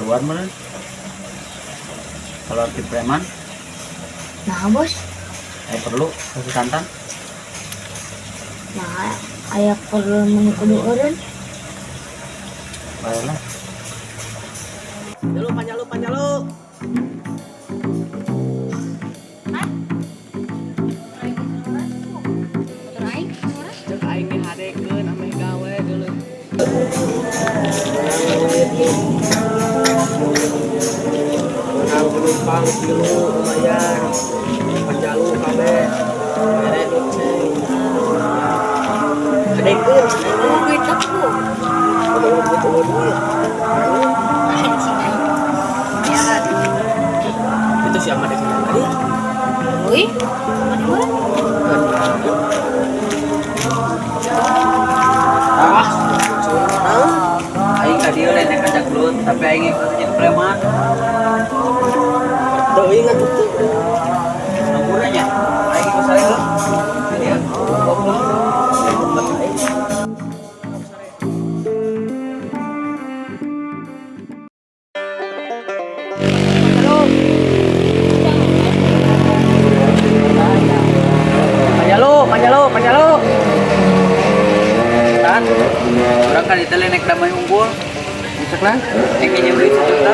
Keluar meureun. Keluar ti preman. Nah, bos. Aya perlu ka si Tantan. Nah, aya perlu mun kudu eureun. Baiklah. Panjalu, panjalu, panjalu. Motor aing ngores. Cek aing dihadekeun ameh gawe geuleuh. Menang penumpang tilu lumayan. Panjalu kabeh. Mere goceng. Hadekeun. Oh, duit aku. Kudu butuh duit. Anjing aing. Ya. Itu siapa dek tadi? Wih, mana meureun? Ah, Aing ka dieu lain ngajak gelut, tapi aing ikut jadi preman. teuing atuh teu. Hampura nya. Aing ikut saya heuh. Ka dieu. Goblok. Panjalu, panjalu, panjalu. Tan. Urang ka dieu naik damai unggul. Cek lah. Aing minjem duit 1 juta.